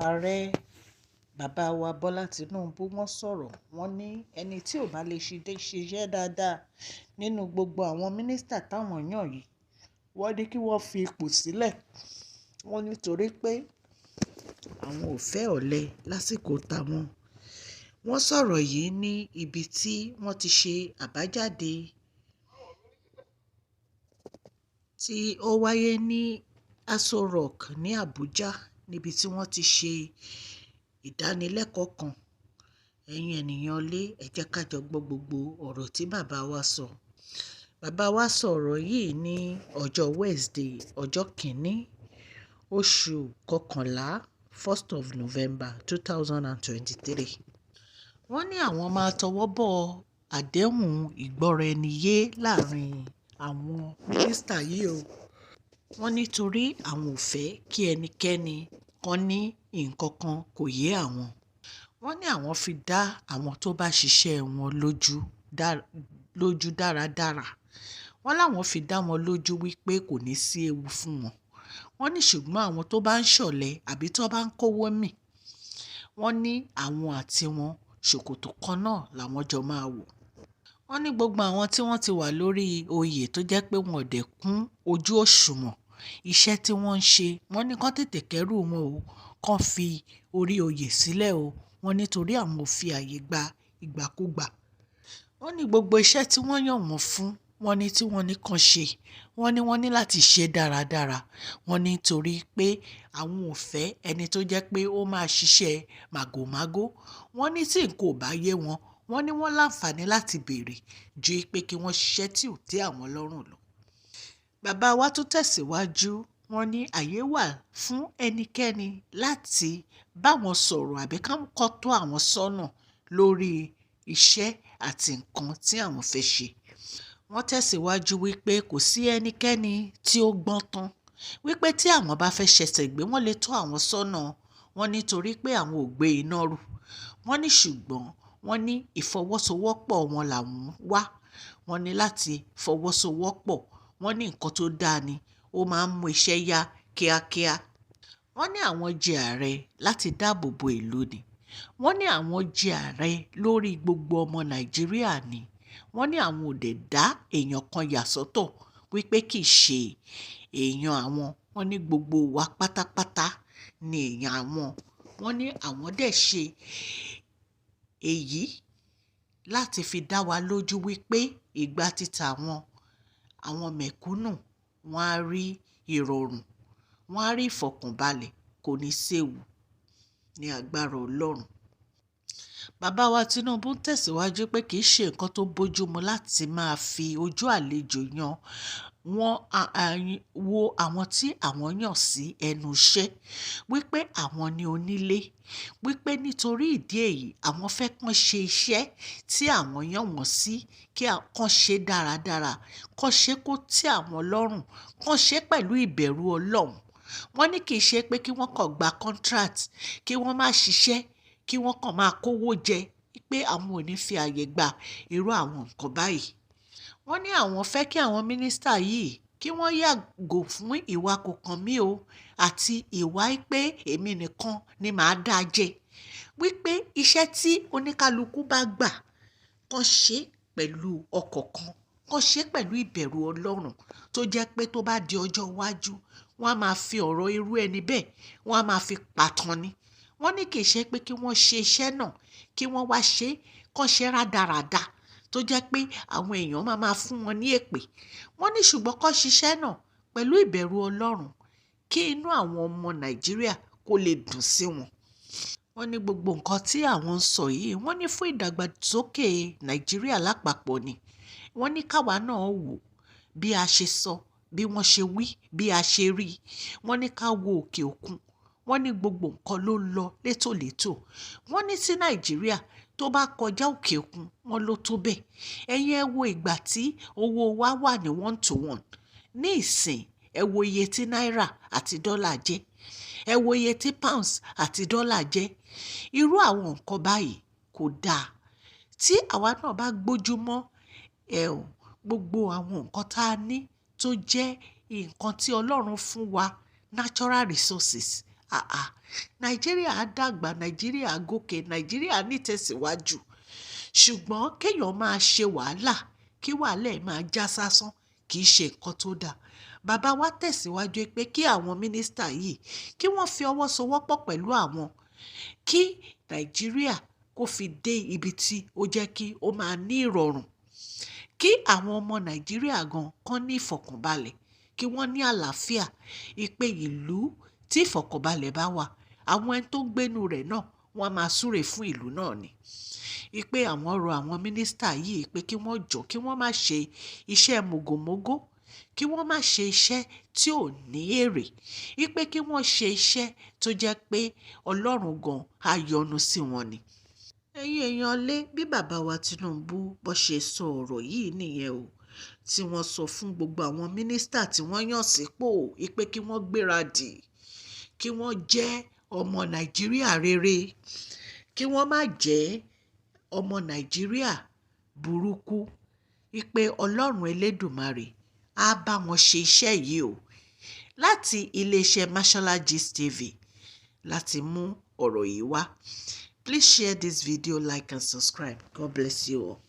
Ààrẹ bàbá wa Bọ́lá Tinubu wọ́n sọ̀rọ̀, wọ́n ní ẹni tí ò bá lè ṣiṣẹ́ dáadáa nínú gbogbo àwọn mínísítà táwọn yàn yìí, wọ́n ní kí wọ́n fi ipò sílẹ̀. Wọ́n nítorí pé àwọn ò fẹ́ ọ̀lẹ lásìkò táwọn. Wọ́n sọ̀rọ̀ yìí ní ibi tí wọ́n ti ṣe àbájáde tí ó wáyé ní Aso Rock ní Abuja, níbi tí wọ́n ti ṣe ìdánilẹ́kọ̀ọ́ kan. Ẹ̀yin ènìyàn lé, ẹ jẹ́ ká jọ gbọ́ gbogbo ọ̀rọ̀ tí bàbá wa sọ. Bàbá wa sọ ọ̀rọ̀ yìí ní ọjọ́ Wednesday, ọjọ́ kìíní, oṣù kọkànlá, 1st of November 2023. Wọ́n ní àwọn máa tọwọ́ bọ àdéhùn ìgbọ́raẹniyé láàrin àwọn mínísítà yìí o. Wọ́n nítorí àwọn ò fẹ́ kí ẹnikẹ́ni kan ní nǹkan kan kò yé àwọn. Wọ́n ní àwọn fi dá àwọn tó bá ṣiṣẹ́ wọn lójú dáradára. Wọ́n láwọn fi dá wọn lójú wípé kò ní sí ewu fún wọn. Wọ́n ní ṣùgbọ́n àwọn tó bá ń ṣọ̀lẹ àbí tó bá ń kówó mì, wọ́n ní àwọn àti wọn ṣòkòtò kan náà làwọn jọ máa wọ̀. Wọ́n ní gbogbo àwọn tí wọ́n ti wà lórí oyè tó jẹ́ pé wọn ò dẹ̀ kún ojú òṣùwọ̀n iṣẹ́ tí wọ́n ń ṣe, wọ́n ní kán tètè kẹ́rù wọn o, kán fi orí oyè sílẹ̀ o. Wọ́n nítorí àwọn ò fi ààyè gba ìgbàkúgbà. Wọ́n ní gbogbo iṣẹ́ tí wọ́n yàn wọ́n fún, wọ́n ní tí wọ́n ní kán ṣe, wọ́n ní wọ́n ní láti ṣe dáradára. Wọ́n ní torí pé àwọn ò fẹ́ ẹni tó jẹ́ pé ó máa ṣiṣẹ́ màgòmágó. Wọ́n ní tí nǹkan ò bá yé wọn, wọ́n ní wọ́n láǹfààní láti béèrè ju pé kí wọ́n ṣiṣẹ́ tí ò tẹ́ àwọn lọ́rùn lọ. Bàbá wa tún tẹ̀síwájú, wọ́n ní ààyè wà fún ẹnikẹ́ni láti bá wọn sọ̀rọ̀ àbí kán tó àwọn sọ́nà lórí iṣẹ́ àti nǹkan tí àwọn fẹ́ ṣe. Wọ́n tẹ̀síwájú wípé kò sí ẹnikẹ́ni tí ó gbọ́n tán, wípé tí àwọn bá fẹ́ ṣẹ̀ṣẹ̀ gbé, wọ́n lè tọ́ àwọn sọ́nà. Wọ́n nítorí pé àwọn ò gbé iná rú. Wọ́n ní ṣùgbọ́n wọ́n ní ìfọwọ́sowọ́pọ̀ wọn làwọn wá. Wọ́n ní láti fọwọ́sowọ́pọ̀. Wọ́n ní nǹkan tó dáa ni, ó máa ń mú iṣẹ́ yá kíákíá. Wọ́n ní àwọn jẹ ààrẹ láti dáàbò bo ìlú ni. Wọ́n ní àwọn jẹ ààrẹ lórí gbogbo ọmọ Nàìjíríà ni. Wọ́n ní àwọn ò dẹ̀ dá èèyàn kan yà sọ́tọ̀ wípé kì í ṣe èèyàn àwọn. Wọ́n ní gbogbo wa pátápátá ni èèyàn àwọn. Wọ́n ní àwọn dẹ̀ ṣe èyí láti fi dá wa lójú wípé ìgbà títa àwọn, àwọn mẹ̀kúnnù wọ́n á rí ìrọ̀rùn, wọ́n á rí ìfọ̀kànbalẹ̀, kò ní séwu ní agbára Ọlọ́run. Bàbá wa Tinubu ń tẹ̀síwájú pé kì í ṣe nǹkan tó bójúmu láti máa fi ojú àlejò yan wọ́n wo àwọn tí àwọn yàn sí ẹnu iṣẹ́, wípé àwọn ni onílé, wípé nítorí ìdí èyí àwọn fẹ́ kàn ṣe iṣẹ́ tí àwọn yàn wọ́n sí, kí kàn ṣe dáradára, kàn ṣe kó tẹ́ àwọn lọ́rùn, kàn ṣe pẹ̀lú ìbẹ̀rù Ọlọ́run. Wọ́n ní kì í ṣe pé kí wọ́n kàn gba contract, kí wọ́n má ṣiṣẹ́, kí wọ́n kàn máa kówó jẹ, pé àwọn ò ní fi ààyè gba irú àwọn nǹkan báyìí. Wọ́n ní àwọn fẹ́ kí àwọn mínísítà yìí kí wọ́n yàgò fún ìwà kò kàn mí o àti ìwà pé èmi nìkan ni màá dá jẹ. Wípé iṣẹ́ tí oníkálukú bá gbà kàn ṣe pẹ̀lú ọkàn kan, kàn ṣe pẹ̀lú ìbẹ̀rù Ọlọ́run tó jẹ́ pé tó bá di ọjọ́ iwájú, wọ́n á máa fi ọ̀rọ̀ irú ẹni bẹ́ẹ̀, wọ́n á máa fi pàtàn ni. Wọ́n ní kì í ṣe pé kí wọ́n ṣe iṣẹ́ náà, kí wọ́n wá ṣe, kàn ṣe rádaràda tó jẹ́ pé àwọn èèyàn máa máa fún wọn ní èpè. Wọ́n ní ṣùgbọ́n kàn ṣiṣẹ́ náà pẹ̀lú ìbẹ̀rù Ọlọ́run kí inú àwọn ọmọ Nàìjíríà kó lè dùn sí wọn. Wọ́n ní gbogbo nǹkan tí àwọn ń sọ yìí, wọ́n ní fún ìdàgbàsókè Nàìjíríà lápapọ̀ ni. Wọ́n ní káwa náà wò bí a ṣe sọ, bí wọ́n ṣe wí, bí a ṣe rí. Wọ́n ní ká wo òkè òkun. Wọ́n ní gbogbo nǹkan ló ń lọ létòlétò. Wọ́n ní tí Nàìjíríà tó bá kọjá òkè òkun, wọ́n ló tó bẹ́ẹ̀. Ẹ̀yin ẹ wo ìgbà tí owó wa wà ní one to one. Ní ìsìn, ẹ wo iye tí náírà àti dọ́là jẹ́. Ẹ wo iye tí pounds àti dọ́là jẹ́. Irú àwọn nǹkan báyìí kò dáa. Tí àwa náà bá gbójú mọ́ ẹ ò, gbogbo àwọn nǹkan tá a ní tó jẹ́ nǹkan tí Ọlọ́run fún wa, natural resources, àà, Nàìjíríà á dàgbà, Nàìjíríà á gòkè, Nàìjíríà nítẹ̀síwájú. Ṣùgbọ́n kéèyàn máa ṣe wàhálà, kí wàhálà ẹ̀ máa já sásán, kì í ṣe nǹkan tó dáa. Bàbá wa tẹ̀síwájú pé kí àwọn mínísítà yìí kí wọ́n fi ọwọ́ sowọ́pọ̀ pẹ̀lú àwọn, kí Nàìjíríà kó fi dé ibi tí ó jẹ́ kí ó máa ní ìrọ̀rùn, kí àwọn ọmọ Nàìjíríà gan kán ní ìfọ̀kànbalẹ̀, kí wọ́n ní àlàáfíà. Ìpè ìlú tí ìfọ̀kànbalẹ̀ bá wà, àwọn ẹni tó ń gbénú rẹ̀ náà wọ́n á máa súre fún ìlú náà ni. Ìpè àwọn rọ àwọn mínísítà yìí pé kí wọ́n jọ, kí wọ́n má ṣe iṣẹ́ mògòmógó, kí wọ́n má ṣe iṣẹ́ tí ò ní èrè, ìpè kí wọ́n ṣe iṣẹ́ tó jẹ́ pé Ọlọ́run gan á yọ́nú sí wọn ni. Ẹ̀yin èèyàn lé, bí bàbá wa Tinubu bó ṣe sọ ọ̀rọ̀ yìí nìyẹn o, tí wọ́n sọ fún gbogbo àwọn mínísítà tí wọ́n yàn sípò ìpè kí wọ́n gbéradì, kí wọ́n jẹ́ ọmọ Nàìjíríà rere, kí wọ́n má jẹ́ ọmọ Nàìjíríà burúkú, ìpè Ọlọ́run Elédùmarè á bá wọn ṣe iṣẹ́ yìí o. Láti iléeṣẹ́ Mashola Gist TV láti mú ọ̀rọ̀ yìí wá. Please share this video, like and subscribe. God bless you all.